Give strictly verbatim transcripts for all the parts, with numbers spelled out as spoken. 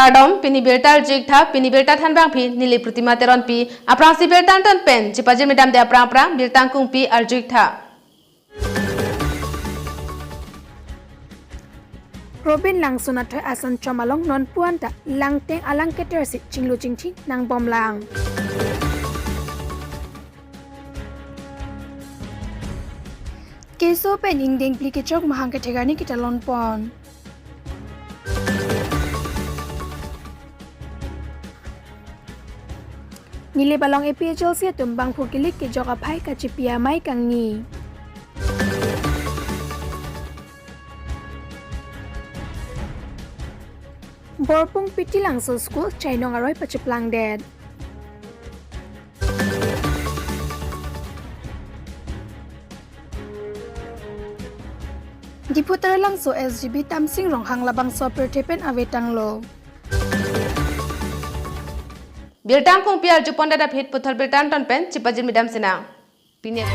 Kardom, pini birta arju-ik tha, pini birta thanbangpi neli Protima Teronpi, aphrangsi birta angton pen chepajirmidamde aphrang aphrang birta angkungpi arju-ik tha. Robin Langsun athoi asan chom along nonpu anta langteng alang keter si chinglu chingthi nangbomlang. Keso pen ingdeng phli kechok mahang kethek arni ketalon pon. Nilip along A P H L C atum bangphu kilik kejok aphai kachipi amei kangni. Borpung P T Langso School chainong aroi pacheplangdet. Diphu Taralangso S G B Tamsing Ronghang labangso apirthe pen avetanglo. Birta angkungpi arju pondet aphi puthot birta angton pen chepajirmidam sinang. Pini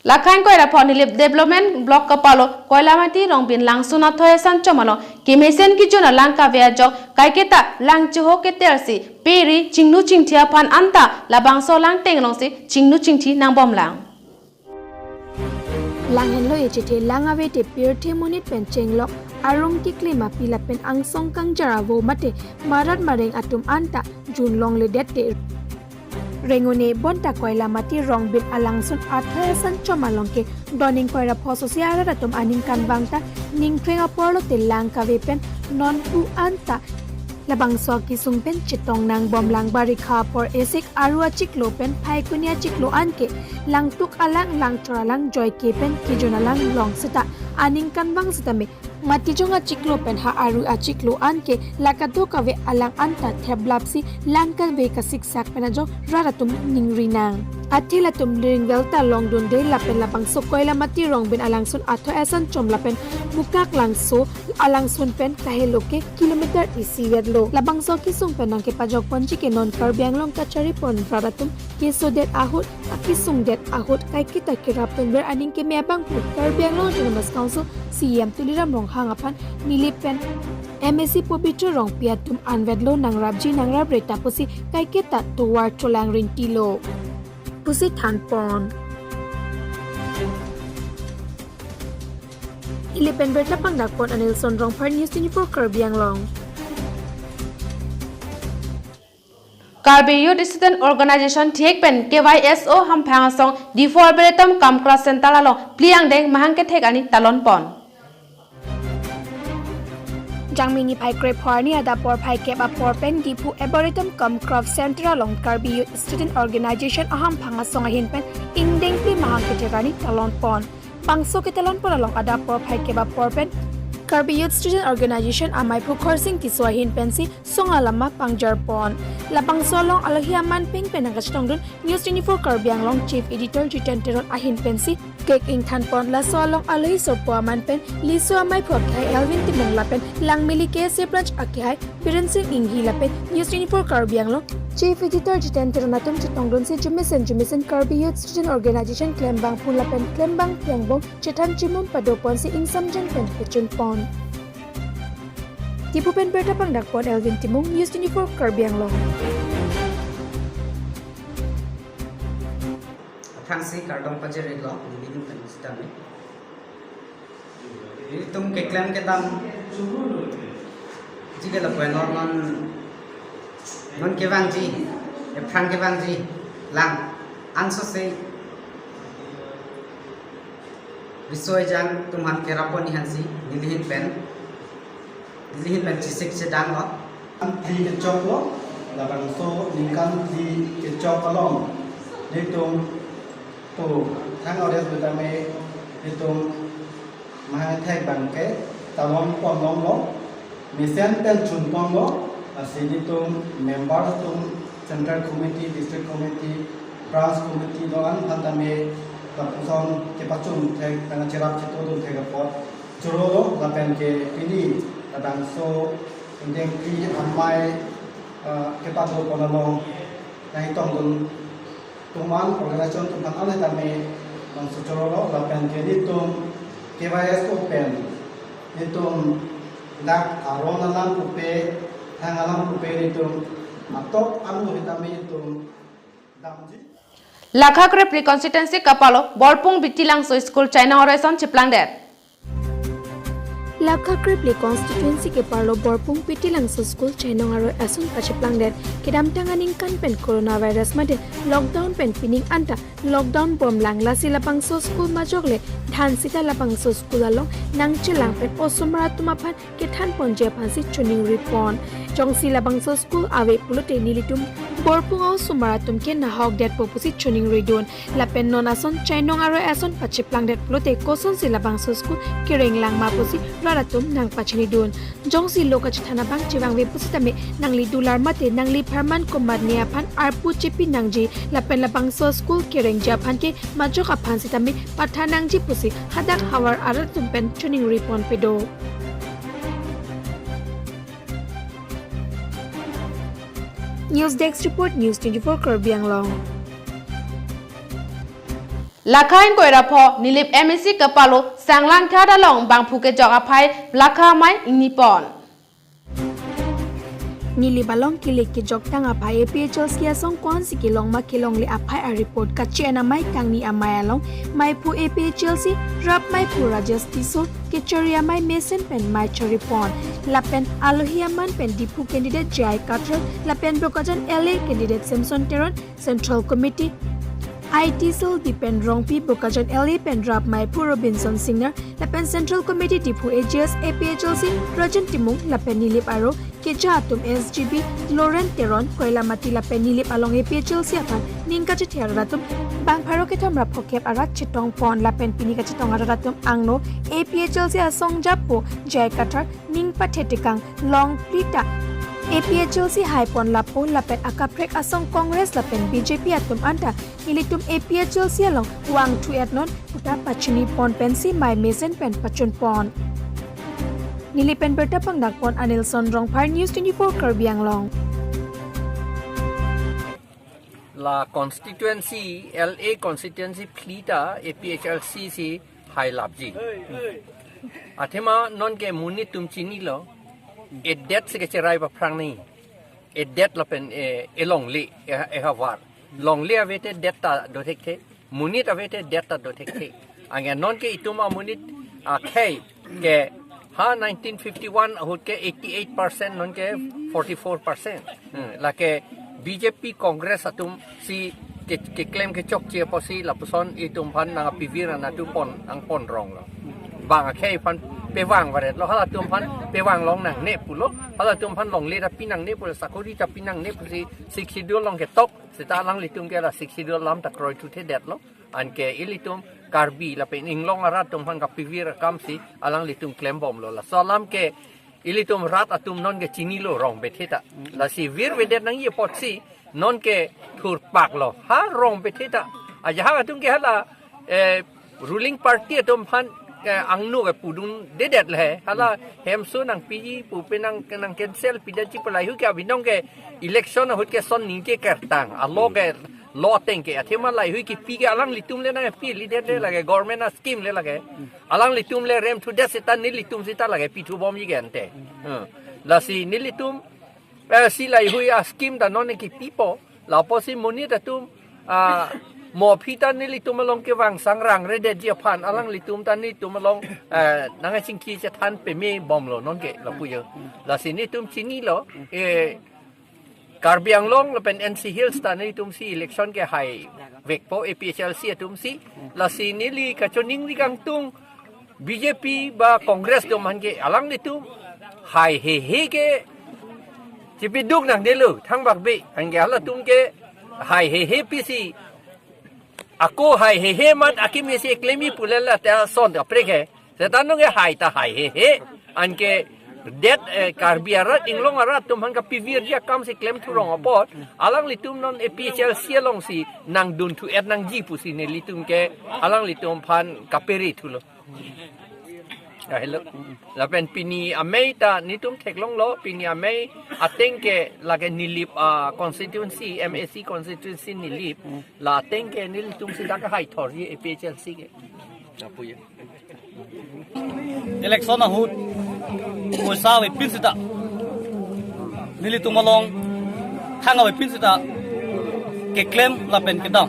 Lakhain Koirapho Nilip Development Block kapalo Koilamati Rongbin Langsun athoi asan chom along kemesen kejun alang kave ajok kaiketa lang cheho keter si peri chinglu chingthi aphan anta labangso langteng alongsi chinglu chingthi nangbomlang. Lang henlo echethe lang avete pirthe monit pen chenglok arong keklem api lapen angsong kangjar avo mate marat mareng atum anta jun longledette. Rengune bonta Koilamati Rongbin alangsun athoi asan chom along ke doning koirapho sosi arat atum aning kanvang ta ningthreng apor lote lang kave pen nonpu anta labangso akesung pen chetong nangbomlang. Barikha apor esik aru achiklo pen phaikuni achiklo anke langtuk alang langchor alang joike pen kejun alang long seta aning kanvang setame Matijong achiklo pen ha aru achiklo anke la kadokave alang anta theplapsi lang kave kasiksak pen ajok rat atum ningri nang. Athe latum liring velta longdunde lapen labangso Koilamati Rongbin alangsun athoi asan chom lapen Mukaklangso alangsun pen kahelo ke kilometer isi vetlo. Labangso akesung pen nangkepajok ponji ke non Karbi Anglong kachari pon rat atum kesodet ahut, akesungdet ahut kaiketa kerap pen ver aning keme abangphu Karbi Anglong Autonomous Council C E M Tuliram Ronghang aphan Nilip pen M A C Pobitro Rongpi atum anvetlo nangrapji nangrapre ta pusi kaiketa tovar cholang rintilo pusi thanpon. Nilip pen birta pangdakpon Anilson Rongphar, News twenty-four Karbi Anglong. Karbi Youth Student Organization thihek pen K Y S O hamphang asong Diphu Arboretum cum Craft Center along phli angdeng mahang kethek arni talon pon. Jangmi niphai krepho arni adap porphai kep apor pen Diphu Arboretum cum Craft Center along Karbi Youth Student Organization ahamphang asong ahin pen ingdeng phli mahang kethek arni talon pon. Bangso ketalon pon along adap porphai kep apor pen Karbi Youth Student Organization amaiphu Khorsing Tisso ahin pensi song alama pangjar pon. Labangso along alohi aman peng pen nangkachetongdun News twenty-four Karbi Anglong Chief Editor Jiten Teron ahin pensi cake ingthan pon. Laso along alohi sorpo aman pen Liso amaiphu akhai Elvin Timung lapen Langmili K S A branch akhai Biren Sing Inghi lapen News twenty-four Karbi Anglong Chief Editor Jiten Teron atum chetongdunsi jumesen jumesen Karbi Youth Student Organization klembangphu lapen klembangpi angbong chethan chimum padoponsi ingsamjang pen pachun pon. Diphu pen birta pangdakpon Elvin Timung, News twenty-four Karbi Anglong. Aphrangsi kardom pajir-iklo, nelihin pen sitame. Itum keklem kedam ji ke lapu non non non kevangji, ephrang kevangji lang ansose riso ejang atum aphan kerap pon-i aphansi nelihin pen, nelihin pen chesik chedanglo. Phli kechoklo, labangso ningkan phli kechok along nelitum to thang ores betame nelitum mahang kethek abangke talon pon longlo, mesen pen chun ponlo, lasi nelitum member atum, Central Committee, District Committee, Branch Committee do-an aphan tame lapuson kepachun thek, tangka cherap chetongdun thek apot chorolo, lapen ke pini labangso ingdeng phli amei, ah, kepado pon along nangtongdun atum an, organization atum aphan an tame bangso chorolo, lapen ke nelitum K Y S O pen nelitum Dak aron alam pupe, thang alam pupe nelitum, atok anu hitame nelitum damji. Lakha krepli constituency kapalo Borpung Bitilangso School chainong aroi ason cheplangdet. Lakha krepli constituency kapalo Borpung Bitilangso School chainong aroi ason pacheplangdet. Kedamtang aningkan pen coronavirus mate lockdown pen pining anta lockdown bomlang, lasi labangso school majok le dhan sita labangso school along nangchelang pen osomar atum aphan kethan ponji aphansi choningri pon. Jongsi labangso school ave pulote nelitum Borpung a-osomar atum ke nahok detpo pusi choningri dun. Lapen non ason chainong aroi ason pacheplangdet pulote kosonsi labangso school kereng lang ma pusi rat atum nangpachini dun. Jongsi lo kachethan abang chevangve pusitame nangli dular mate nangli pharman komatne aphan arpu chepi nangji lapen labangso school kerengji aphan ke majok aphan sitame pathan nangji pusi hadak havar arat atum pen choningri ponpe do. News Desk Report, News twenty-four Karbi Anglong. Lakha ingkoi ra pho Nilip M A C kapalo Sanglangkhat along bangphu kejok aphai Lakha amei ingni pon. Nilip along kele kejok tang aphai A P H L C asong ko-ansi kelong ma kelongle aphai a-report kachi-en amei kangni amei along meiphu A P H L C rap meiphu Rajesh Tisso kechari amei mesen pen mei chari pon. Lapen alohi aman pen Diphu candidate J I Kathar lapen Bokajan L A candidate Samson Teron, Central Committee I T Cell Dipen Rongpi, Bokajan L A pen rap meiphu Robinson Singnar, lapen Central Committee Diphu A G S A P H L C Rajan Timung, lapen Nilip aro keja atum S G B Loren Teron, Koilamati lapen Nilip along A P H L C aphan ning kachethe arat atum bang pharo kethom ra phokep arat chetong pon, lapen pini kachetong arat atum angno A P H L C asong japo J I Kathar ning pathe tekang long plita A P H L C hai pon lapo, lapen akaprek asong Congress lapen B J P atum anta nelitum A P H L C along vangthu-et non puta pachini pon pensi mei mesen pen pachun pon. Nilip pen birta pangdak pon Anilson Rongphar, News twenty-four Karbi Anglong. La constituency, L A constituency phli ta A P H L C si hai lapji. Athema nonke monit atum chinilo, edet si kecherai paphrang ni. Edet lapen, eh, elongle, eh, ehavar. Longle ave te det ta do thekthe, monit ave te det ta do thekthe. Anke nonke itum amonit akhei ke ha nineteen fifty-one ahut ke eighty-eight percent, nonke forty-four percent. Hmm, lake B J P Congress atum si ke, keklem kechokche apotsi lapuson itum aphan nangpivir anatu pon, nangpon ronglo. Bang akhei aphan pevang varetlo, halatum aphan pevang long nangne pulo, halatum aphan longle ta pi nangne pulo, sakori ta pi nangne pusi Sixth Schedule along ketok, seta alanglitum ke la Sixth Schedule alam ta kroithuthedetlo. Anke ilitum Karbi lapen inglong arat atum aphan kapivir akam si alanglitum klembomlo. Laso alam ke ilitum rat atum nonke chinilo, rong bethe ta. Lasi virvedet nangji apotsi nonke thurpaklo. Ha rong bethe ta. Ajahak atum ke hala, eh, ruling party atum aphan, eh, angno ke pudundedet le. Hala hemso nangpiji pu penang, nang cancel pidetji pu lahei ke abinong ke election ahut ke son ningke kertang. Alo ke lo ateng ke, athema lahei kipi ke alanglitum le nangpi lidet le lake, government a-scheme le lake. Alanglitum le remthudet seta nelitum seta lake pithubomji ke ante. Hmm. Lasi nelitum, eh, si lahei a-scheme ta non kipipo, lapusi monit atum, ah, mo aphi ta nelitum along kevang sangrang redetji aphan, alanglitum ta nelitum along, eh, nangchingki chethan pemebomlo nonke lapu jo. Lasi nelitum chinilo, eh, Karbi Anglong lapen N C Hills ta nelitum si election ke haivekpo A P H L C atum si. Lasi neli kachoningri kangtung B J P ba Congress atum aphan ke alanglitum hai hehe ke chipiduk nangdetlo, thangbak be. Anke halatum ke hai hehe pisi ako hai hehe mat akimi si klemji pu le la ta son kaprek he. Seta nonke hai ta hai hehe. Anke det, eh, Karbi arat, inglong arat atum aphan kapivirji akam si klemthu rong apot, alanglitum non A P H L C along si nangdunthu-et nangji pusi nelitum ke alanglitum aphan kaperethulo. Ah, hello. Lapen pini amei ta nelitum theklonglo, pini amei ateng ke lake Nilip, ah, constituency, M A C constituency Nilip, la ateng ke nelitum si dak hai thorji A P H L C ke. Apu ya. Election ahut poisa avepin seta, nelitum along thang avepin seta keklem lapen kedam,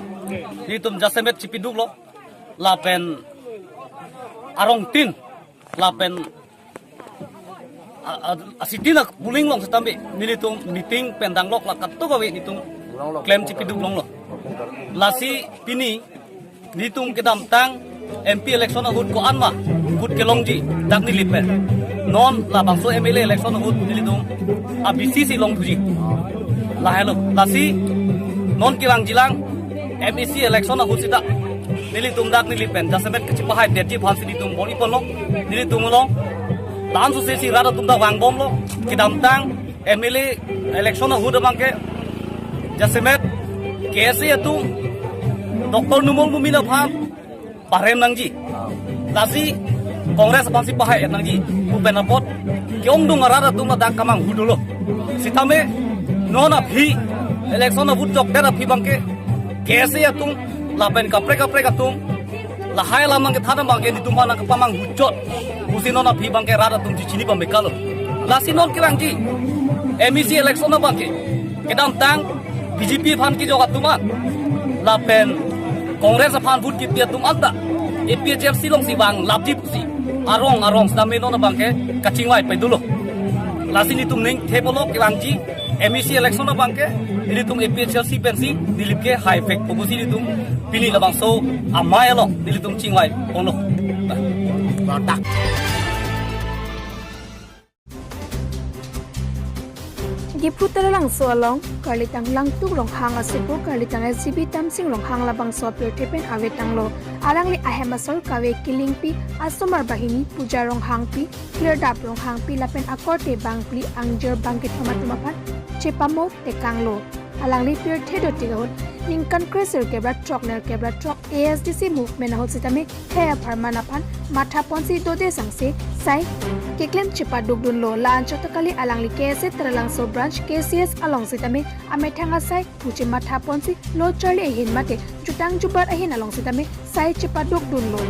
nelitum jasemet chipiduklo lapen arongtin lapen a, a, a city na polling along setame nelitum meeting pen danglok la katuk ave nelitum klem chipiduk longlo. Lasi pini nelitum kedamtang M P election ahut ko-an ma vote kelongji dak neli pen. Non labangso M L A election ahut nelitum a B C C longthuji. Lahelo. Lasi non kevangjilang M A C election ahut seta nelitum dak neli pen jasemet kachipahai detji aphansi nelitum bor-iponlo, nelitum along. La-an sose si rat atum ta vangbomlo, kedamtang M L A election ahut abangke jasemet K S A atum Doctor Numal Momin aphan parem nangji. Lasi Congress aphansi pahai nangji pu pen apot ke-ongdung arat atum ladak kemanghu dolo. Sitame non aphi election ahut jokdet aphi abangke K S A atum lapen kaprek kaprek atum lahai alam nangkethan abangke nelitum aphan nangkepamanghu chot pusi non aphi abangke rat atum chichini pamekalo. Lasi non kevangji M A C election abangke kedamtang B J P aphan kejok atum an lapen Congress aphan vote kepi atum anta A P H L C alongsi vanglapji pusi arong arong setame non abangke kachingvai paidulo. Lasi nelitum ning thepolo kevangji M A C election abangke nelitum A P H L C pensi nelitum ke hai vekpo pusi nelitum pini labangso amei along nelitum chingvaiponlo. Diphu Taralangso along Karlitang Langtuk Ronghang asopo Karlitang S G B Tamsing Ronghang labangso apirthe pen avetanglo. Alangli ahem asor kave kelingpi asomar banghini Puja Ronghangpi, Kirdap Ronghangpi lapen akorte bangphli angjir bangkethom atum aphan chepamo tekanglo. Alangli pirthe dotik ahut ningkan kre-sirkep ra throk nerkep ra throk A S D C movement ahut sitame khei apharman aphan mathaponsi dode sangse sai keklem chepadukdunlo. La-anchot ta kali, alangli K S A Taralangso branch K C S along sitame amethang asai puche mathaponsi lo charli ahin mate jutang jubat ahin along sitame sai chepadukdunlo.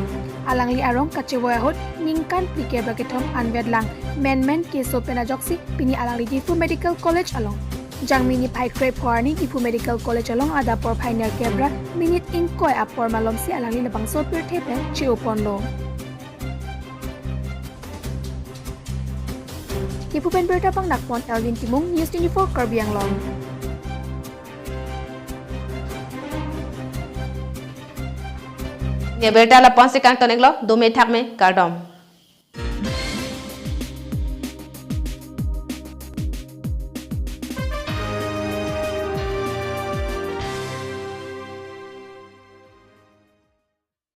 Alangli arong kachevoi ahut ningkan phlikep ra kethom anvetlang. Menmen keso pen ajoksi pini alangli Diphu Medical College along Jangmi niphai krepho arni Diphu Medical College along adap porphai nerkep ra minute ingkoi apor malomsi alangli labangso pirthe pen che-oponlo. Diphu pen birta pangnakpon Elvin Timung, News twenty-four Karbi Anglong. Ne birta lapu-ansi kangton-iklo, dome thakme, kardom.